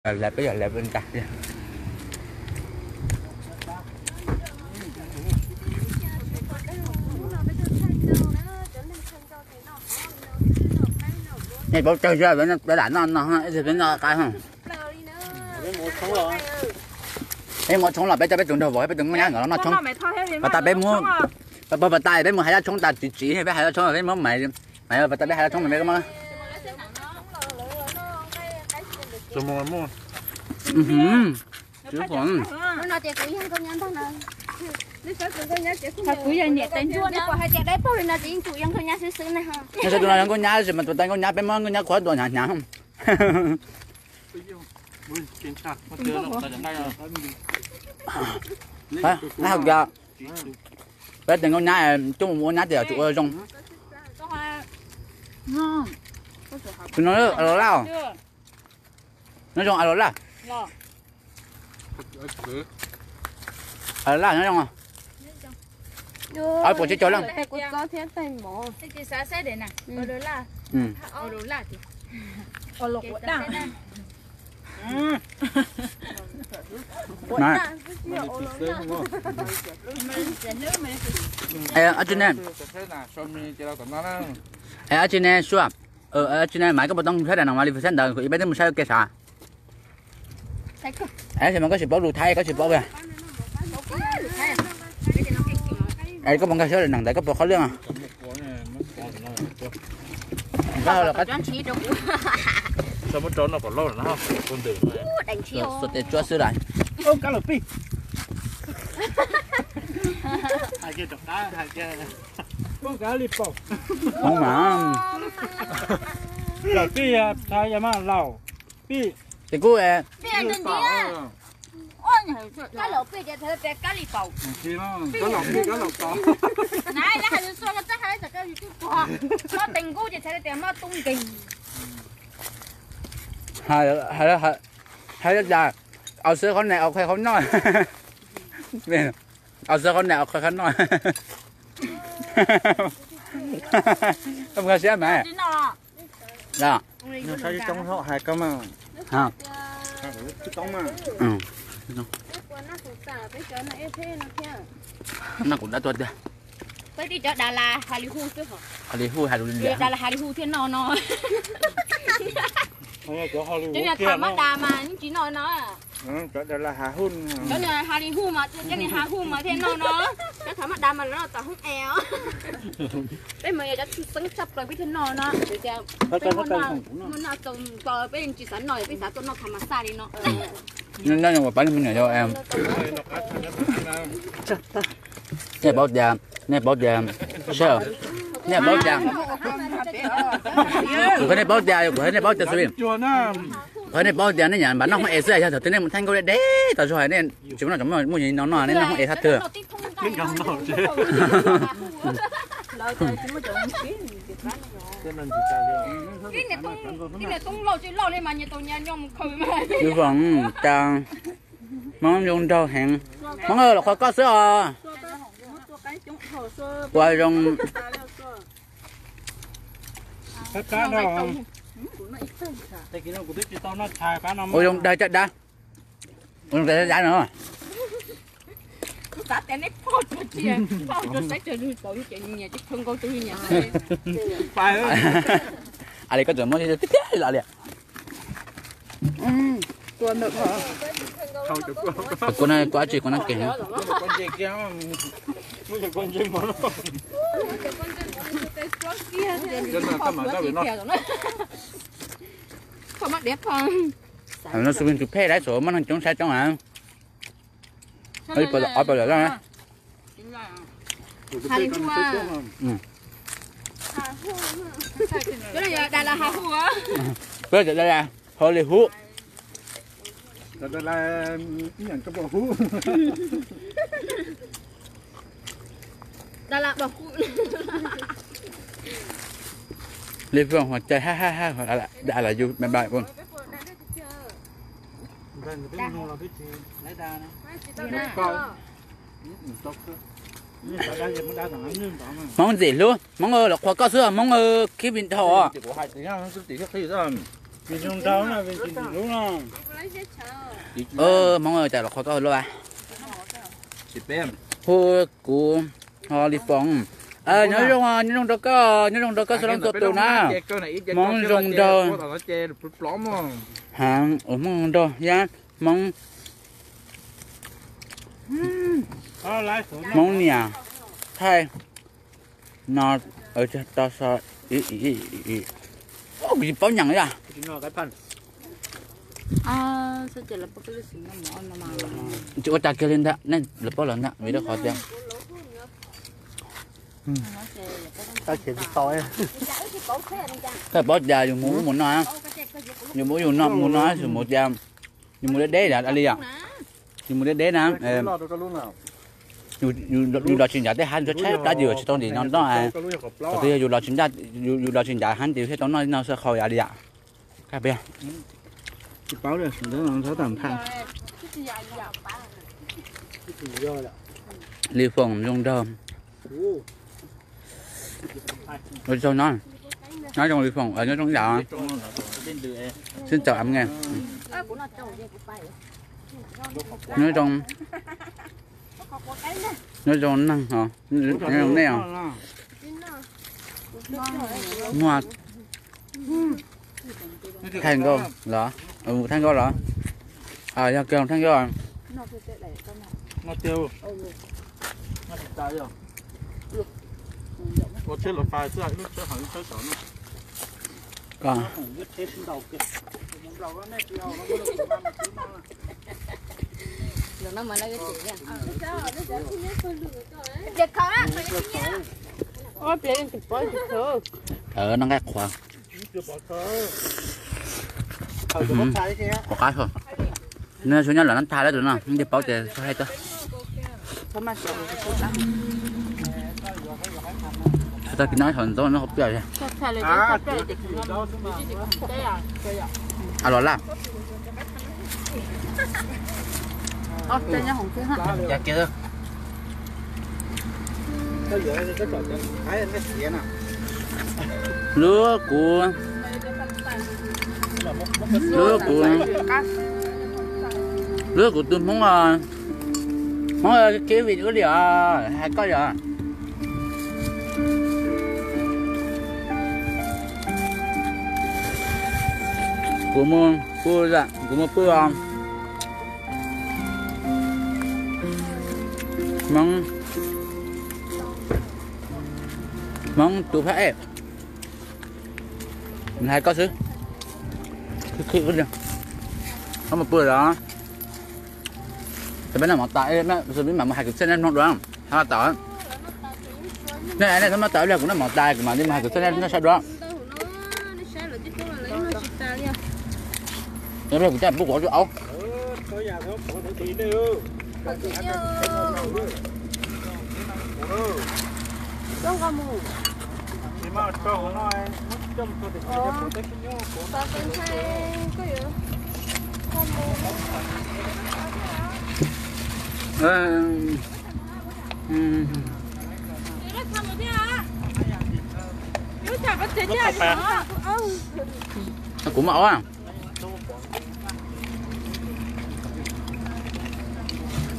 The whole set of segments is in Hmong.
Lawv peb yog lawv ntag. Nej paub tsawg zog, peb lam noj no, ib txhia peb noj qab. Peb muab tshoob los peb coj peb tus nraug vauv, peb tus nkauj nyab nkawd los noj tshoob. Pas tas peb muab, pas tas peb mus hais zaj tshoob tas tsis tsiv, peb hais zaj tshoob peb muab maiv, maiv pas tas peb hais zaj tshoob mas peb muab. Kuv yog niam tais nruaj, neb puas hais tias dab paug li no ces yeej tsum yog nkauj nyab xwb xwb ne. Neb saib tus no yog nkauj nyab tab sis mas tus tais nkauj nyab peb muab nkauj nyab qhuav dua hnyav hnyav. Hais tias peb tes nkauj nyab coj mus ua nyab ces tsum ua zoo. Tus no laj, nyob zoo a los laj. A los laj nyob zoo. Puas tsis cog leej? Ab tsi ne, ab tsi ne Sua, ab tsi ne mas koj puas tau saib daim no mas li saib ntawd ib peb twb mus saib ua ke sav. Es mas koj tsis paub lus Thaib koj tsis paub. Es koj puas nkag siab daim neeg ntawd koj puas qhov lwj? Koj los qab, xuas tes tsuab xwb las. Hoob mas. Ces kuj hais tias aus xwb qhov niam aus qhov noj, aus xwb qhov niam aus qhov noj. Koj nkag siab mas. Saib coob hais koj mas. Noj kuv dab tuag tiag. Peb tib cov Dalas Hollywood xwb hos. Hollywood hais lus Dalas Hollywood thiaj noj no. Cov niag tham mab das mas yeej tsis noj no. Cov Dalas Hollywood mas, cov niag Hollywood mas thiaj noj no. Cov tham mab das mas lawv noj tom hoob es. Peb mas yog cov tshwj xeeb tshaj plaws peb thiaj noj no. Peb muaj noj tau, peb tsis xav noj peb xav tuaj noj tham mas xaj li no. Nej paub tias, nej paub tias, sawb, nej paub tias, kuv qhia nej paub tias, kuv qhia nej paub tias xwb, kuv qhia nej paub tias nej nyiam npam noj hoob es xwb, yog thaum twg nej mus thaij nkauj deb deb tas zog nej tsis muaj noj, muaj nyiaj no no nej noj hoob es thaj twg. Ib vog tas, Hmoob zoo nraug heev. Hmoob los qhuas koj xwb os. Ua zoo. Ua zoo dag caj dab. Ua zoo dag caj dab no. A li koj tseem muab tiag tiag li. Kuv no kuv ab tsi kuv no kev. No xu tus phej dab xov muaj neeg coob saib coob a. Ob pawg lawm. Hollywood. Peb cov Dalas Hollywood. Li Fwj Hua cai ha ha ha, da la yus bye bye. Hmoob ntxim hlub, Hmoob los qhuas koj xwb, Hmoob khib vim dhau. Hmoob, cas los qhov koj hu loj a? Hu kuv ho Li Foom. Nyob zoo, nyob zoo rau koj, nyob zoo rau koj txhua leej txhua tus na. Hmoob zoo nraug. Hmoob zoo nraug thiab Hmoob, Hmoob niam Thaib no, to so, kuv tsis paub nyeem li. Tsis ua cas kiag li ntag, nej lawv paub los ntag vim rau qhov tias koj paub tias yus mus ub mus no, yus mus ub yus no mus no, yus mus tias yus mus deb deb li os, yus mus deb deb na, yus los tsis ncav tej hav, yus tshaib plab ces yus tsis tau ntim no noj. Thaum twg yog yus los tsis ncav, yus los tsis ncav hav ces yus thiaj tau noj no xwb qhau li yam. Li Foom zoo nraug. Ua tsaug no, nyob zoo Li Foom, nyob zoo ib yam. Xin chào em nghe. Nyob zoo, nyob zoo neeg os, nyob zoo nej os. Muaj thaij nkauj los? Thaij nkauj los? Yog kiag thaij nkauj. Noj nqaij qhuav. Pom qab, nws su nyob lawm no tag lawm no, nej paub ces hais tau. Tag kis no hauv ntxoov no hauv pliaj. A los laj. Lub kuv, lub kuv, lub kuv tus Hmoob, Hmoob kev vim ua li os, hais koj yog. Kuv mus pw, kuv mus pw os. Hmoob, Hmoob tus phab ej, hais koj xwb. Khib khib li, koj mus pw los. Peb noj mov tas, peb mam mus hais kwv txhiaj nej mloog dua. Hais tau, nej nej txhob maj tas li, kuv noj mov tas kuv mam li mus hais kwv txhiaj nej saib dua. Kuv caj pub kuv ob tug aub. Kuv muaj aub.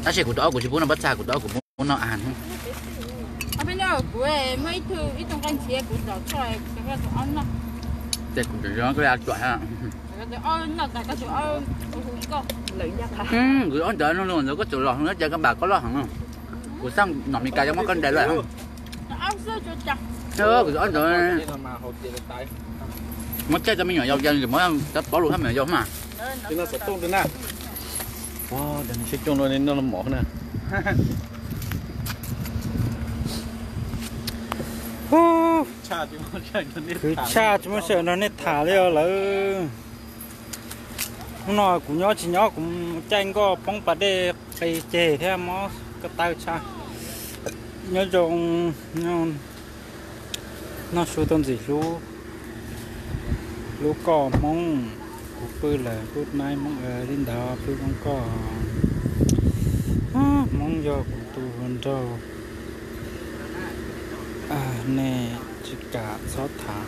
Tab sis kuv tus aub kuv tsis pub noj pob txha, kuv tus aub kuv pub noj a. Ces kuv tseem zoo koj li tsuam. Kuv aub ntawd no ntawd koj tseem los ntawd ces koj npam koj loj heev. Kuv xaj nom Meskas coj muab koj ntes lawm. Kuv tus aub ntawd muab txhaj cov me nyuam yaus, muab cov paub lus thaj me nyuam yaus mas. Khwv tshaj tsis muaj sij hawm nrog nej tham li os lawm. Hnub no kuv nyob tsis nyob kuv caij nkoj poob pas dej qis ceg thiab mob ko taw tshaj. Nyob zoo, noj su tau ntxim hlub, hlub koj Hmoob. Kuv pw lawm, good night Hmoob, li ntawd pw zoo koj. Hmoob yog kuv tus hluas nraug, nej tsis kam txhob tham.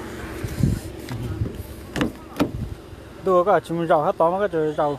Ntuj, koj tsis mus zaum sab tod mas koj tseem zaum